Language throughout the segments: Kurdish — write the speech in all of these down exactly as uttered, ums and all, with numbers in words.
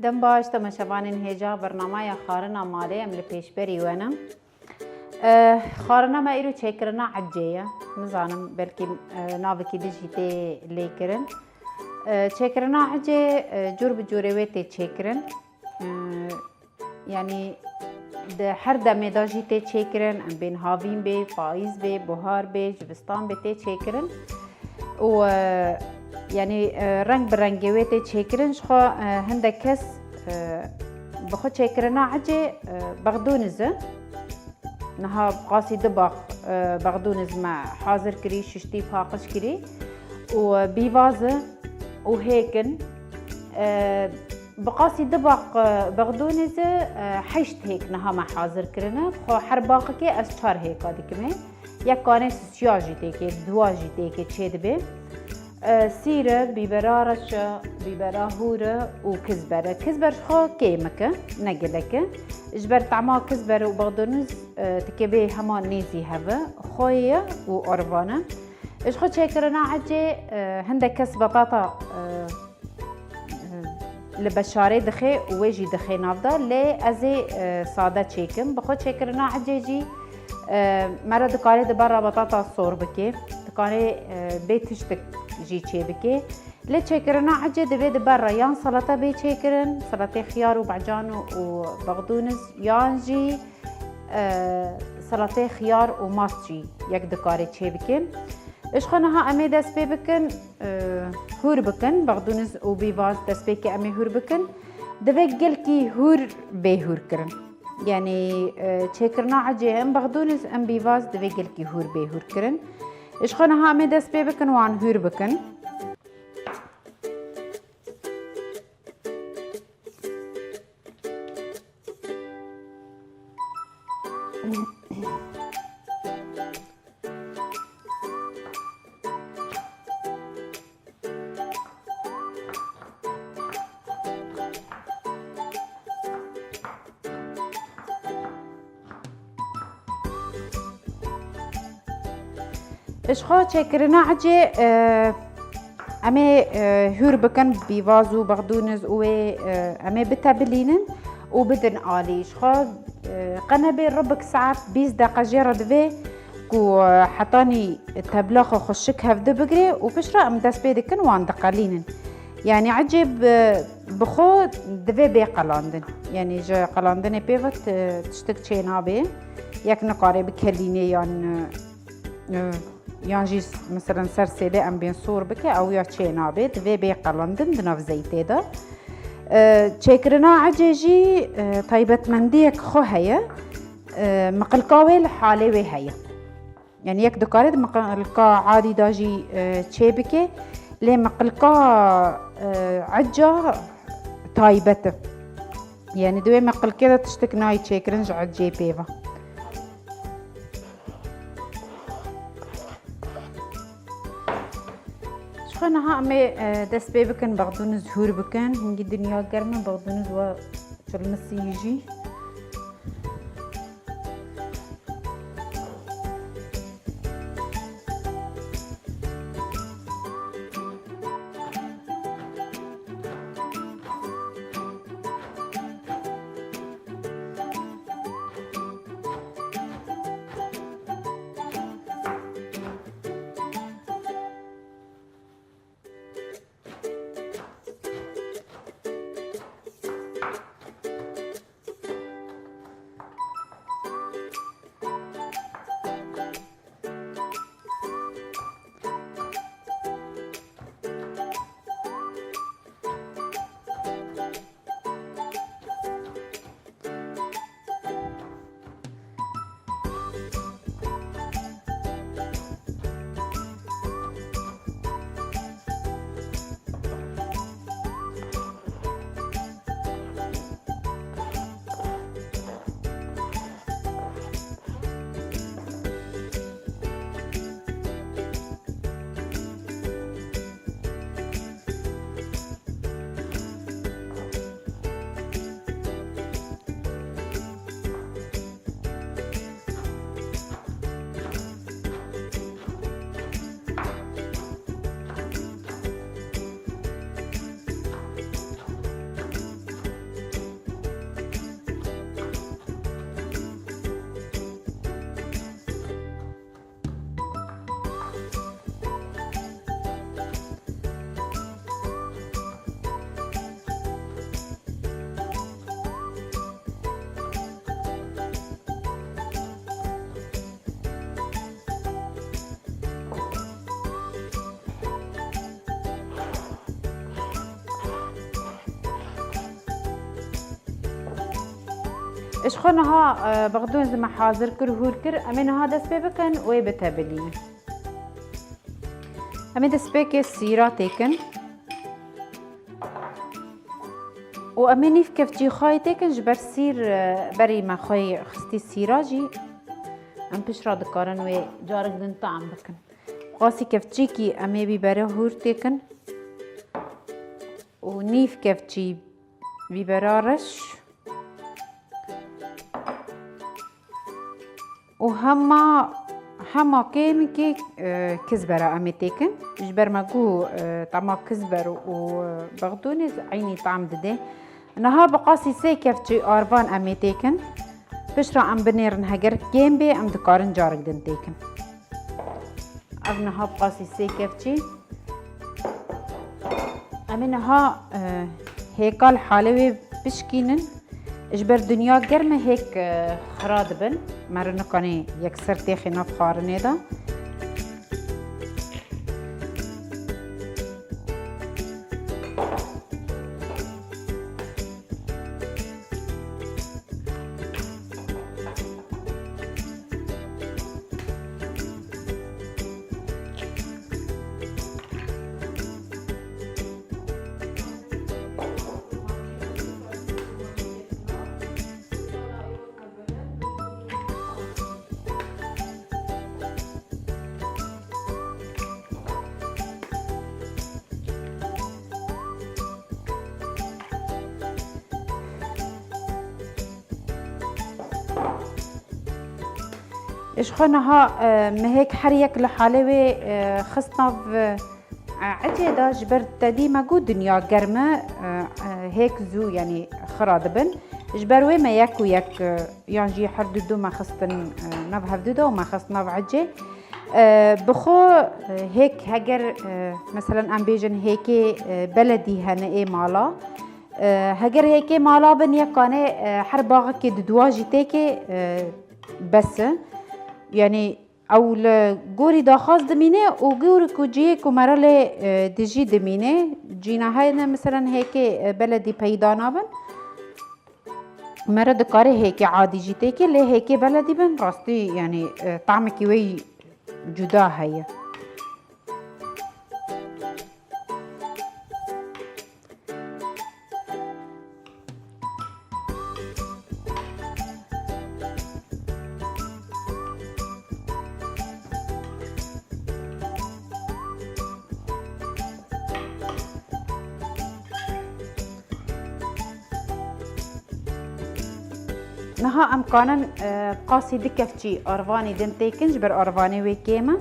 Dem baş, temaşevanên hêja, bernameya Xarina Malê em li pêşberî we ne. Eh, xarina me îro çêkirina ecê ye. Nizanim, belkî, eh, navekî din jî tê lêkirin. Eh, çêkirina ecê, eh, cûr bi cûrê wê tê çêkirin. Eh, yanî di her demê de jî tê çêkirin, em bên havîn bê, payîz bê, buhar bê, zivistan bê tê çêkirin. Û, e, yanî, e, reng bi rengê wê tê çêkirin. Ji xwe, e, hindek kes, e, bi xwe çêkirina ecê, e, bexdûniz e. Niha qasî du bax, e, bexdûniz me hazir kirî, şiştî, paqij kirî û, e, bîvaz e û hêk in. E, Bi qasî du bax, e, bexdûnî zî, e, heşt hêk niha me hazir kirine. Xwe her baxekê ez çar hêka dikimê. Yek kanê sisiya jî têkê, duwa jî têkê çêdibê. E, sîr e, bîbera reş e, bîbera hûr e û kizber e. Kizber ji xwe kêmik e, ne gelek e. Ji ber tema kizber û bexdûnî, e, dikê bê hema nêzî hev e. Xweyê ye û orvan e. Ji xwe çêkirina ecê, e, hindek kes betata, e, li beşarê dixê û wê jî dixê nav de, lê ez ê, e, sade çêkim. Bi xwe çêkirina ecê jî, e, me re dikarê di ber re betata sor bikê, dikarê, e, bê tiştik jî çê bikê. Lê çêkirina ecê divê di ber re yan salata bê çêkirin, salatê xiyar û becan û, û bexdûniz, yan jî, e, salatê xiyar û mast jî yek dikarê çê bikê. Ji xwe niha em ê dest pê bikin, e, hûr bikin, bexdûniz û bîvaz destpêkê em ê hûr bikin. Divê gelkî hûr bê hûr kirin. Yanî, e, çêkirina ecê em bexdûniz em bîvaz divê gelkî hûr bê hûr kirin. Ji xwe niha em ê dest pê bikin wan hûr bikin. Ji xwe çêkirina ecê, e, em ê, e, hûr bikin, bîvaz û bexdûniz û wê, e, em ê bitebilînin û bidin alî. Ji xwe, e, qe nebê ribik saet bîst deqe jê re divê ku, e, hetanî tebla xwe xweşik hevdi bigirê û piştre em dest pê dikin wan diqelînin. Yanî ecê bi, bi xwe divê bê qelandin. Yanî ji qelandinê pê ve ti-, tiştik çê nabê. Yek nikare bikelînê yan, e, e, yan jî s-, meselen ser sêlê em bên sor bike, ew ya çê nabê. Divê bê qelandin di nav zeytê de. E, çêkirina ecê jî, e, taybetmendiyek xwe heye. E, miqilka wê li halê wê heye. Yanî yek dikare di miqilka adî de jî, e, çê bike. Lê miqilka, e, eca taybet e. Yanî di wê miqilkê de tiştek nayê çêkirin ji ecê pê ve. Ji xwe niha em ê, e, dest pê bikin, bexdûniz hûr bikin. Hingî dinya germ e, bexdûniz we çilmisî jî. Ji xwe niha, e, bexdûn zî me hazir kir, hûr kir. Em ê niha dest pê bikin wê bitebilînin. Em ê destpêkê sîra têkin. Û em ê nîv kevçî xwayê têkin, ji ber sîr, e, berî me xweyê xistî sîra jî. Em pişt re dikarin wê carik din tam bikin. Qasî kevçîkî em ê bîbere hûr têkin. Û nîv kevçî bîbera reş. Û hema, hema kêmikê, e, kizbera em ê têkin. Ji ber me got, e, tema kizber û, e, bexdûnê eynî tam dide. Niha bi qasî sê kevçî arvan em ê têkin. Piştre em binêrin, heger kêm bê, em dikarin carik din têkin. Ev niha bi qasî sê kevçî. Em ê niha, e, hêka li halê wê bişkînin. Ji ber dinya germ e, hêk, e, xira dibin. Meriv nikanê yekser têxê nav xwarinê de. Ji xwe niha, e, me hêk her yek li halê wê, e, xist nav, e, ecê de, ji ber tedî me got dinya germ e, e, e, hêk zû, yanî xira dibin. Ji ber wê me yek û yek, e, yan jî her du du me xistin, e, nav hevdû de û me xist nav ecê. E, bi xwe, e, hêk heger, e, meselen em bêjin hêkê, e, beledî hene ê mala. E, heger hêkê mala bin yekanê, e, her baxekê di dua jî têkê, e, bes e. Yanî ew li gorî daxwaz dimîne û gorî ku cihê ku mera lê, e, dijî dimîne. Cîna hene, meselen hêkê, e, beledî peyda nabin. Mera dikare hêkê adî jî têkê, lê hêkê beledî bin, rastî, yanî, e, tamekî wê cuda heye. Niha em kanin, e, qasî du kevçî arvanî din têkin, ji ber arvanê wê kêm e.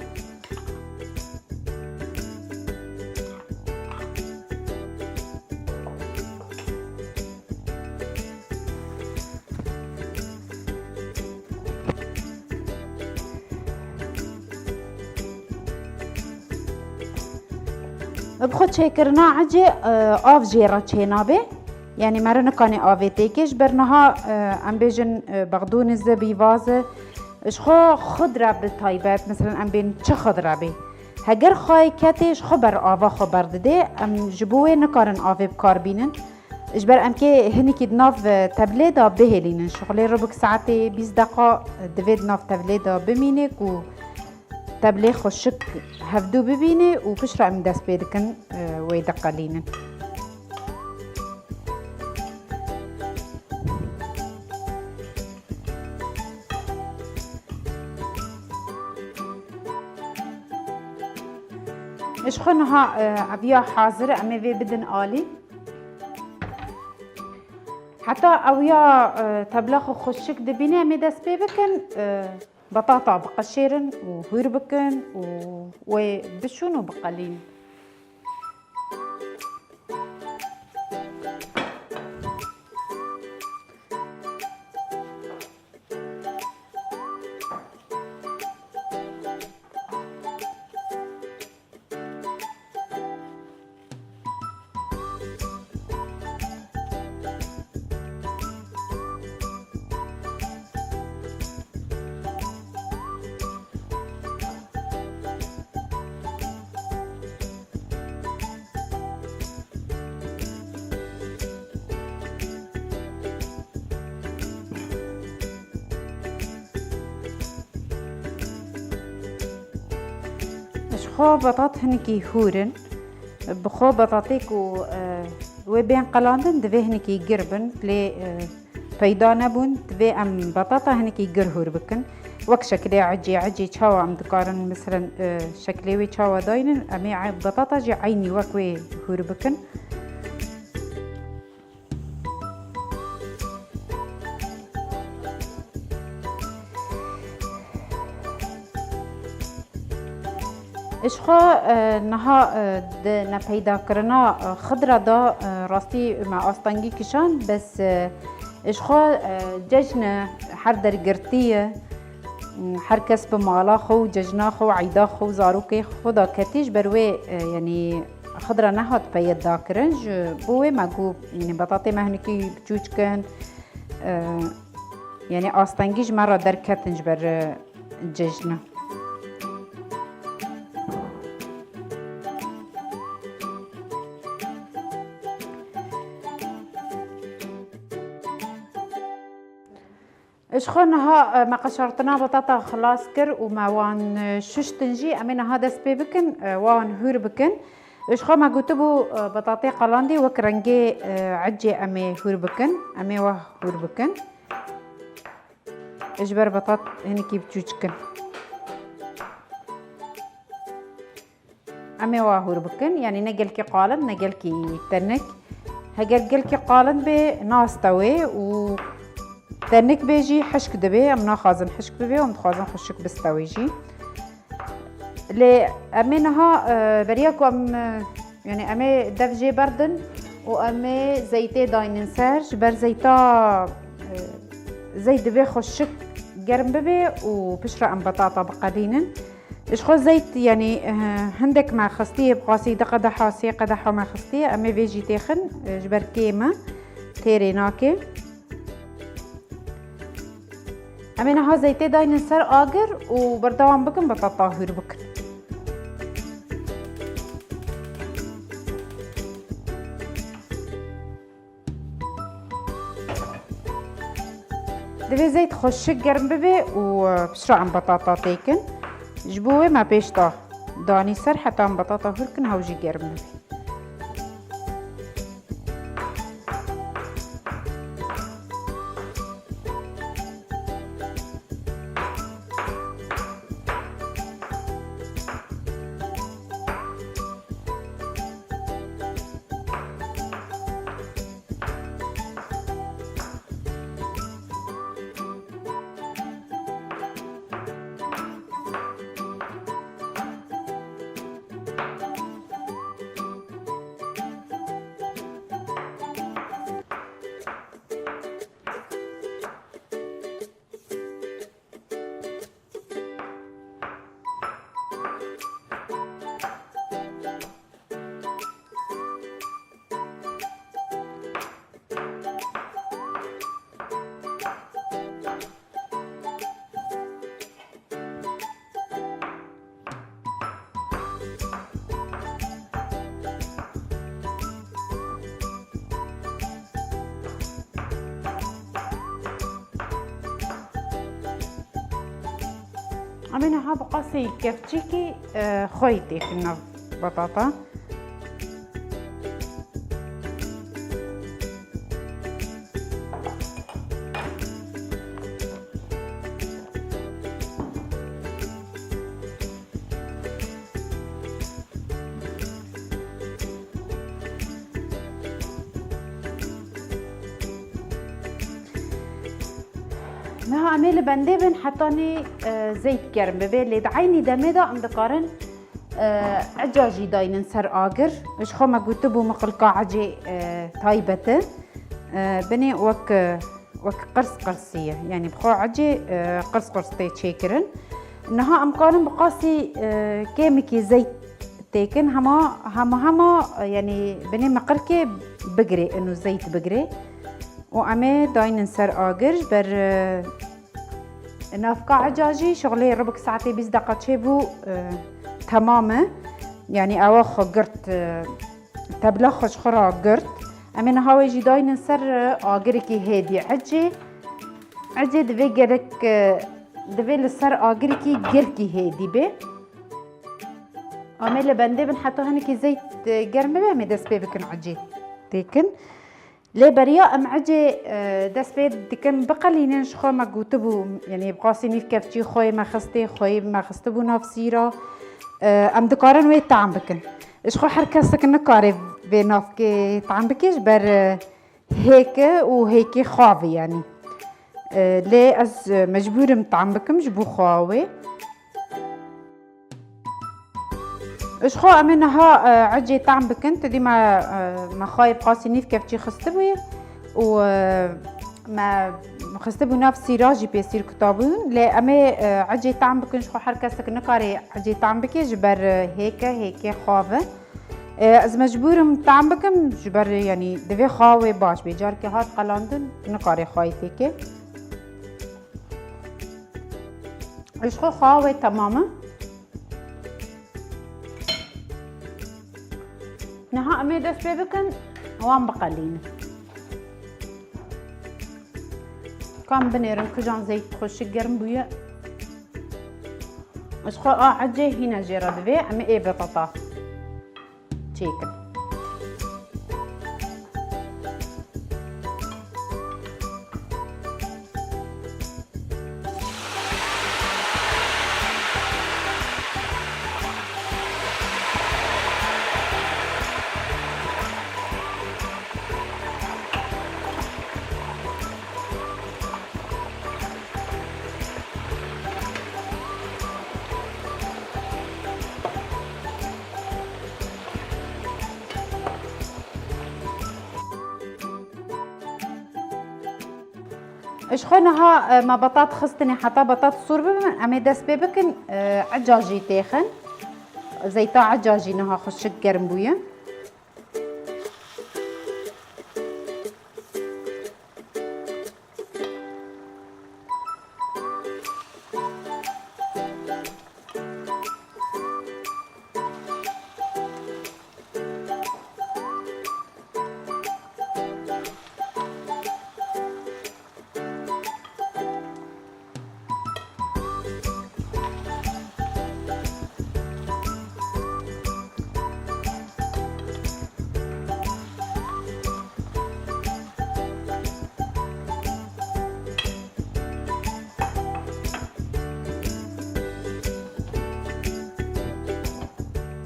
Bi xwe çêkirina ecê, e, av jê re çênabe. Yanî meriv nikanê avê têkê. Ji ber niha, e, em bêjin, e, bexdûnî zibî vaze. Ji xwe xudre bi taybet, meselen em bên çi xudre bê. Heger xwayê ketê ji xwe ber ava xwe berdidê, em ji bo wê nikarin avê bi kar bînin. Ji ber em kê hinekî di nav, e, teblê de bihêlînin. Şixulê ribik saetê bîst deqa, e, divê di nav teblê de bimîne ku teblê xweşik hevdû bibîne û piştre em dest pê dikin, e, wê diqelînin. Ji xwe niha, e, eviya hazir e, em ê vê bidin alî. Heta ew ya, e, tebla xwe xweşik dibîne, em ê dest pê bikin, e, betata biqeşêrin û hûr bikin û wê bişûn û biqelîn. Xwe betat hinekî hûr in. Bi xwe betatê ku, e, wê bên qelandin, divê hinekî gir bin. Lê, e, peyda nebûn, divê em betata hinekî gir hûr bikin. Wek şekilê ecê, ecê çawa em dikarin, meselen, e, şekilê wê çawa daynin, em ê e-, betata jî eynî wek wê hûr bikin. Ji xwe, e, niha, e, di nepeydakirina, e, xidra de, e, rastî me astengî kişand, bes, e, ji xwe, e, cejn her dergirtî ye. Her kes bi mala xwe û cejna xwe û eyda xwe û zarokê xwe de ketî, ji ber wê, e, yanî xidra nehat peyda kirin, ji bo wê me got, yanî betatê me hinekî biçûçik in, e, yanî astengî ji me re derketin ji ber, e, cejna. Ji xwe niha, e, me qeşartina betata xilas kir û me wan, e, şuştin jî. Em ê niha dest pê bikin, e, wan hûr bikin. Ji xwe me gotibû, e, betatê qalandî wek rengê, e, ecê em ê hûr bikin. Em ê wah hûr bikin. Ji ber betat hinekî biçûçik in. Em ê wa hûr bikin, yanî ne gelkî qalin, ne gelkî tenik. Heger gelkî qalin bê, naste wê û tenik bê jî hişk dibê. Em naxwazin hişk bibê, em dixwazin xweşik biste wê jî. Lê em ê niha, e, beriya ku em, e, yanî em ê dev jê berdin û em ê zeytê daynin ser, ji ber zeyta, e, zeyt divê xweşik germ bibê û piştre em betata biqedînin. Ji xwe zeyt, yanî, eh, hindek me xistiye, bi qasî du qedeha, sê qedeha me xistiye. Em ê vê jî têxin, eh, ji ber kêm e, têrê nake. Em ê niha zeytê daynin ser agir û berdewam bikin, betata hûr bikin. Divê zeyt xweşik germ bibe û, e, piştre em betata têkin. Ji bo wê me pêş de danî ser heta em betata hûr kin, hew jî germ bibe. Em ê niha bi qasî kevçîkî, e, xweyî têxin nav betata. Niha em ê li bendê bin hetanî, e, zeyt germ bibe, lê di eynî demê de em dikarin, e, eca jî daynin ser agir. Ji xwe me gotibû miqilka ecê, e, taybet e. E, binê wek, e, wek qirs qirsî ye. Yanî bi xwe ecê, e, qirs qirs tê çêkirin. Niha em karin bi qasî, e, kêmikî zeyt têkin, hema, hema, hema, e, yanî binê miqilkê bigirê, ino zeyt bigirê. Û em ê daynin ser agir, ji ber, e, navka eca jî şixulê ribik saetê bîst deqa çêbû, e, temam e. Yanî ewa xwe girt, e, tebla xwe ji xwe re girt. Em ê niha wê jî daynin ser, e, agirekî hêdî. Ecê, ecê divê gerek, e, divê li ser agirekî gelkî hêdî bê. Em ê li bendê bin heta hinekî zeyt, e, germ bibe, em ê dest pê bikin ecê têkin. Lê beriya em ecê, e, dest pê dikin biqelînin, ji xwe me gotibû, yanî bi qasî nîv kevçî xweyê me xistê, xweyê me xistibû nav sîra. E, em dikarin wê tam bikin. Ji xwe her kesek nikare vê navkê tam bike, ji ber, e, hêk e û hêkê xav e yanî. E, lê ez, e, mecbûr im tam bikim ji bo xwe wê. Ji xwe em ê niha, e, ecê tam bikin. Tu dî me, e, me xayê bi qasî nîv kevçî xistibûyê û, e, me xistibû nav sîra jî pê sîr kutabûn. Lê em ê, e, ecê tam bikin. Ji xwe her kesek nikare ecê tam bike ji ber, e, hêk e, hêkê xav e. E, ez mecbûr im tam bikim ji ber, yanî divê xawa wê baş bê. Careke hat qelandin nikare xayê têke. Ji xwe xawa wê temam e. Niha em ê dest pê bikin, wan biqelînin. Kam binêrin kijan zeyt xweşik germ bûye. Ji xwe a ecê hîne jê re divê, em ê ê betata çêkin. Ji xwe niha, e, me betat xistinê heta betat sor bibin, em ê dest pê bikin, e, eca jî têxin. Zeyta eca jî niha xweşik germ bûye.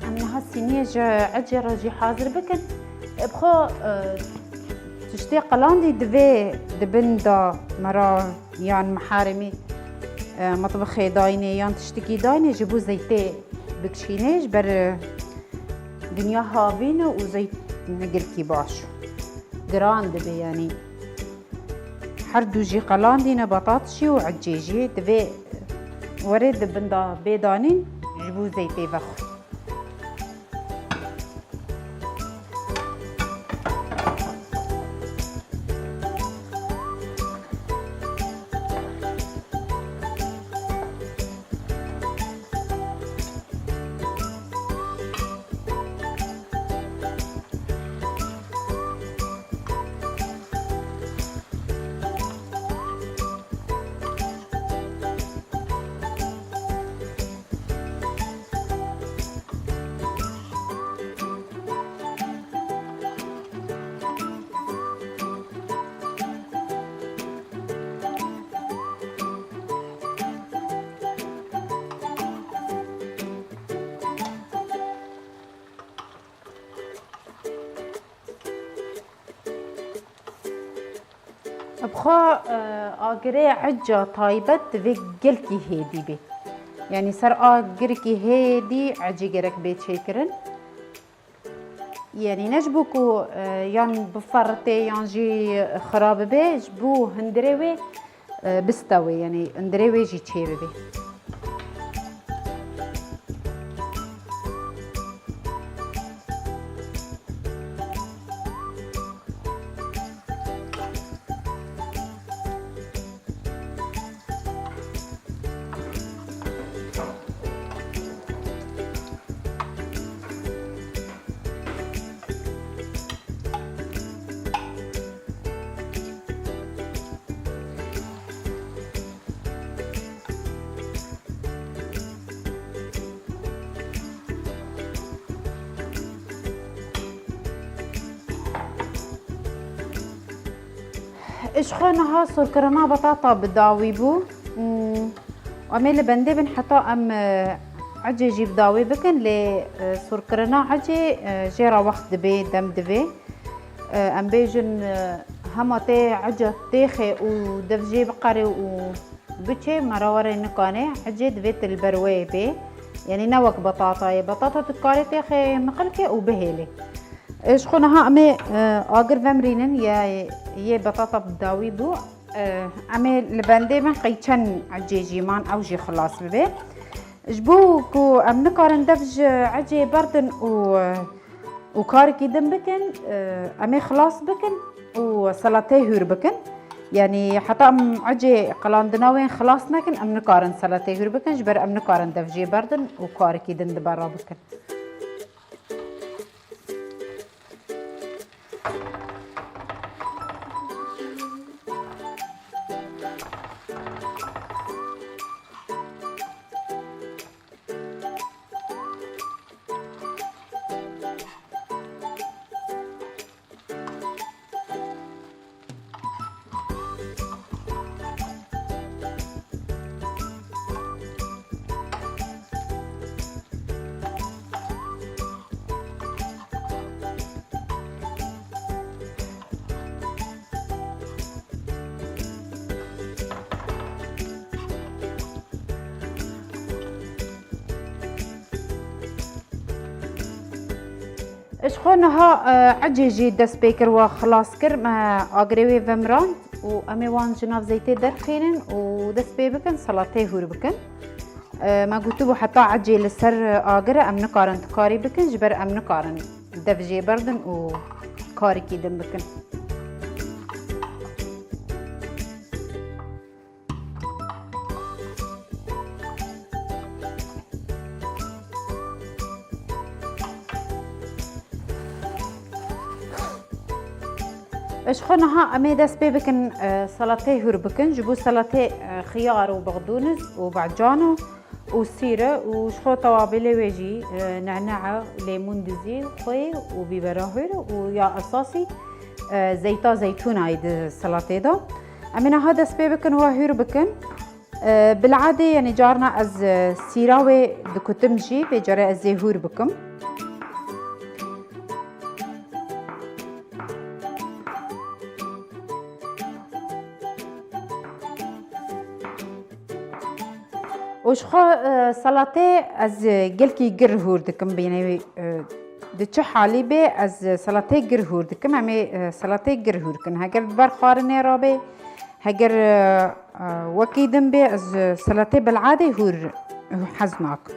Em niha sîniyê ji ecê re jî hazir bikin. Bi xwe, e, tiştê qelandî divê di bin de mera yan miharemî, e, mitbixê dayînê yan tiştikî dayînê ji bo zeytê bikişînê, ji ber, e, dinya havîn e û zeyt ne gelkî baş. Giran dibe yanî. Her du jî qelandî ne, betat jî û ecê jî divê were di bin de bê danîn ji bo zeytê vexwe. Bi xwe, e, agirê eca taybet divê gelkî hêdî bê. Yanî ser agirkî hêdî ecê gerek bê çêkirin. Yanî ne ji bo ku, e, yan biferitê yan jî xirab bibe, ji bo hundirê wê, e, bistewê, yanî hundirê wê jî çê bibe. Ji xwe niha sirkirina betata bi dawî bû. Hmm, em ê li bendê bin heta em, e, ecê jî bi dawî bikin, lê, e, sirkirina ecê, e, jê re wext dibê, dem divê. E, em bêjin, e, hema tê ece têxê û dev jê biqerê û biçê, me re were nikanê, ecê divê tu li ber wê bê. Yanî ne wek betata ye. Betata tu dikarê têxê miqil ke û bihêlê. E, ji xwe niha em ê, e, agir vemrînin, ya, yê betata bi dawî bû. E, em ê li bendê bin qey çend ecê jî man ew jî xilas bibe. Ji bo ku em nikarin dev ji ecê berdin û, e, û karekî din bikin, e, em ê xilas bikin û selatê hûr bikin. Yanî heta em ecê qilandina wê xilas nekin, em nikarin selatê hûr bikin, ji ber em nikarin dev jê berdin û karekî din di ber re bikin. Ji xwe niha, e, ecê jî dest pê kir, we xilas kir, me agirê wê vemrand û em ê wan ji nav zeytê derxînin û dest pê bikin, selatê hûr bikin. E, me gotibû heta ecê li ser agir e, em nikarin tu karî bikin, ji ber em nikarin dev jê berdin û karekî din bikin. Ji xwe niha em ê dest pê bikin, e, selatê hûr bikin. Ji bo selatê, e, xiyar û bexdûniz û becano û sîre û ji xwe tewabelê wê jî, e, ne'ne'a, lêmûn dizî, xwê û bîbera hûr û ya esasî, e, zeyta zeytûnayî di selatê de. Em ê niha dest pê bikin, we hûr bikin. E, bil'adê, yanî carna ez, e, sîra wê dikutim jî, vê carê ez ê hûr bikim. Û ji xwe, e, selatê ez, e, gelkî gir hûr dikim, bînê, e, di çi halî bê ez, e, selatê gir hûr dikim, em ê, e, selatê gir hûr kin. Heger di ber xwarinê re bê, heger, e, e, wekî din bê, ez, e, selatê bil'adê hûr hez nakim.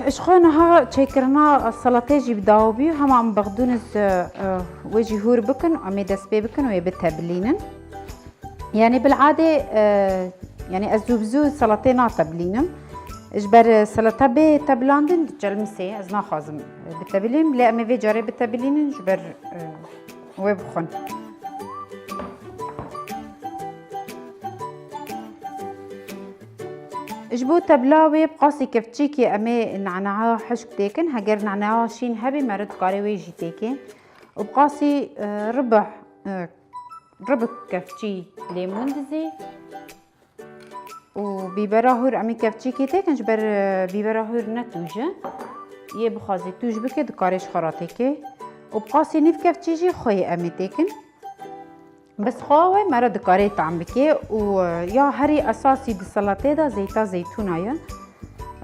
Ji xwe niha çêkirina selatê jî bi dawî bû, hema em bexdûniz, e, e, wê jî hûr bikin, em ê dest pê bikin, wê bitebilînin. Yanî bil'adê, e, yanî ez zû bi zû selatê natebilînim. Ji ber, e, selata bê tebilandin diçelmisê, ez naxwazim, e, bitebilînim, lê em ê vê carê bitebilînin, ji ber, e, wê bixwin. Ji bo tebla wê bi qasî kevçîkê em ê ne'ne'a hişk têkin. Heger ne'ne'a şîn hebî, meriv dikarê wê jî têkê. Û bi qasî, e, ribih, e, Ribik kevçî lêmûn dizî û bîbera hûr, em ê kevçîkê têkin, ji ber, e, bîbera hûr ne tûj e. Yê bixwazî tûj bike, dikarê ji xwe re têke. Û bi qasî nîv kevçî jî xweyê em ê têkin. Bes xwe we me re dikarê tam bike û, e, ya herî esasî di salatê de zeyta zeytûna ye.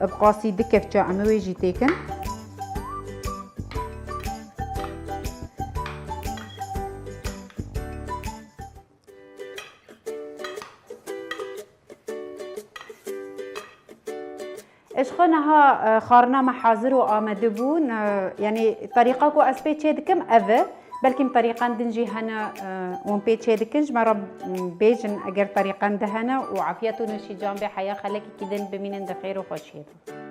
Bi qasî du kevça em ê wê jî têkin. Ji xwe niha, e, xwarina me hazir û amade bûn. E, yanî terîqa ku ez pê çê dikim ev e. Belkî terîqan din jî hene, e, hûn pê çê dikin. Ji me re, m, bêjin eger terîqan di hene û afiyet û nûşîcan bê, heya xelekekî din bimînin di xêr û xweşiyê de.